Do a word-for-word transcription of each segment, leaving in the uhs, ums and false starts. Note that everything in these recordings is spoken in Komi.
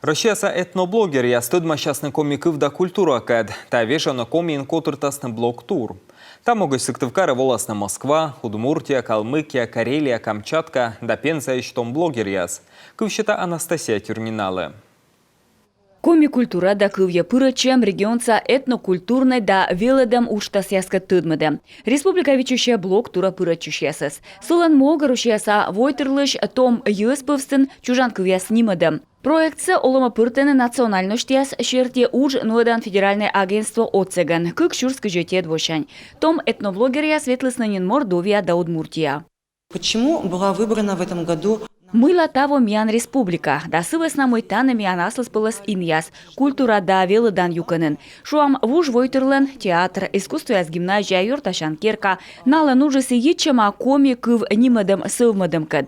Россияса этноблогеръяс тӧдмасясны коми кыв да культуракӧд. Та вежонӧ Комиын котыртасны блог-тур. Та могысь Сыктывкарӧ воласны Москва, Удмуртия, Калмыкия, Карелия, Камчатка да Пензаысь том блогеръяс. Кыв сета Анастасия Тюрниналы. Коми культура да кывйӧ пырӧдчӧм регионса этнокультурнӧй да велӧдӧм уджтасъяскӧд тӧдмӧдӧм. Республика виччысьӧ блог-турӧ пырӧдчысьясӧс. Сылӧн мог Россияса войтырлысь том йӧз пӧвстын чужан кывъяс нимӧдӧм. Проектсӧ олӧмӧ пыртӧны национальносьтъяс серти удж нуӧдан федеральнӧй агентство отсӧгӧн кык сюрс кызь ӧтиӧд восянь. Том этноблогеръяс ветлісны нин Мордовия да Удмуртия. Почему была выбрана в этом году? Мыйла таво миян республика? Да сы вӧсна, мый тані миян аслыспӧлӧс инъяс, культура да велӧдан юкӧнын. Шуам, вужвойтырлӧн театр, искусствояс гимназия, ёртасян керка. Налӧн уджыс и йитчӧма коми кыв нимӧдӧм сӧвмӧдӧмкӧд.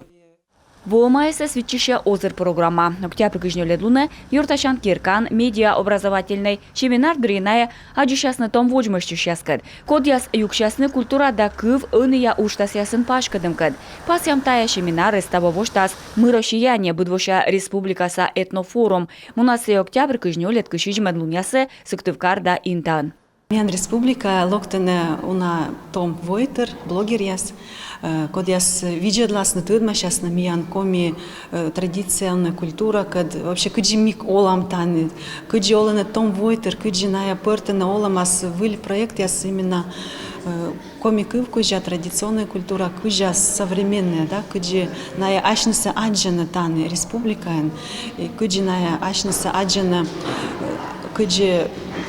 Воӧмаясӧс виччысьӧ озыр программа. Октябрь кызь нёльӧд лунӧ ёртасян керкаын медиа-образовательнӧй семинар дырйи найӧ аддзысясны том водзмӧстчысьяскӧд, кодъяс юксясны культура да кыв ӧнія уджтасъясын паськӧдӧмкӧд. Пасъям, тайӧ семинарыс таво восьтас «Мы, россияне» быдвося республикаса этнофорум. Мунас сійӧ октябрь кызь нёльӧд — кызь сизимӧд лунъясӧ Сыктывкар да Интаын. Миян республикаӧ локтӧны уна том войтыр, блогеръяс, э, кодъяс видзӧдласны, тӧдмасясны миян коми, э, традициялӧн, культуракӧд, вообще кыдзи ми олам тані, кыдзи олӧны том войтыр, кыдзи найӧ пӧртӧны олӧмас выль проектъяс именно, э, коми кыв кузя, традиционнӧй культура кузя, современнӧй, да, кыдзи найӧ асьнысӧ аддзӧны тані республикаын, и кыдзи найӧ асьнысӧ аддзӧны, э, кыдзи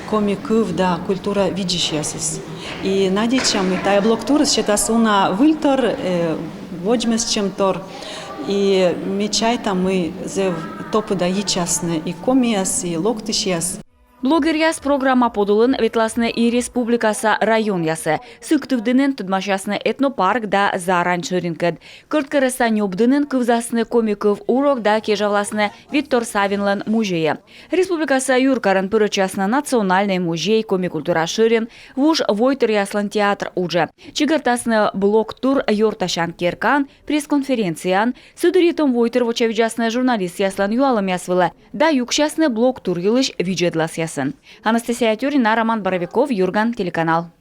коми кыв да культура видзысьясыс. И надейтчам, мый тайӧ блог-турыс сетас уна выльтор, э, водзмӧстчӧмтор. И ме чайта, мый зэв топыда йитчасны и комияс, и локтысьяс. Блогеръяс программа подулын ветласны и республикаса районъясӧ. Сыктывдінын тӧдмасясны этнопарк да зарань шӧринкӧд. Кӧрткерӧсса Нёбдінын кывзасны коми кыв урок да кежавласны Виктор Савинлӧн музейӧ. Республикаса юркарын пырӧдчасны Национальнӧй музей, Коми культура шӧрин, вужвойтыръяслӧн театр уджӧ. Чикӧртасны блог-тур ёртасян керкаын, пресс-конференцияын. Сы дырйи том войтыр вочавидзасны журналистъяслӧн юалӧмъяс вылӧ да юксясны блог-тур йылысь видзӧдласъясын. Анастасия Тюрина, Роман Боровиков, «Юрган» телеканал.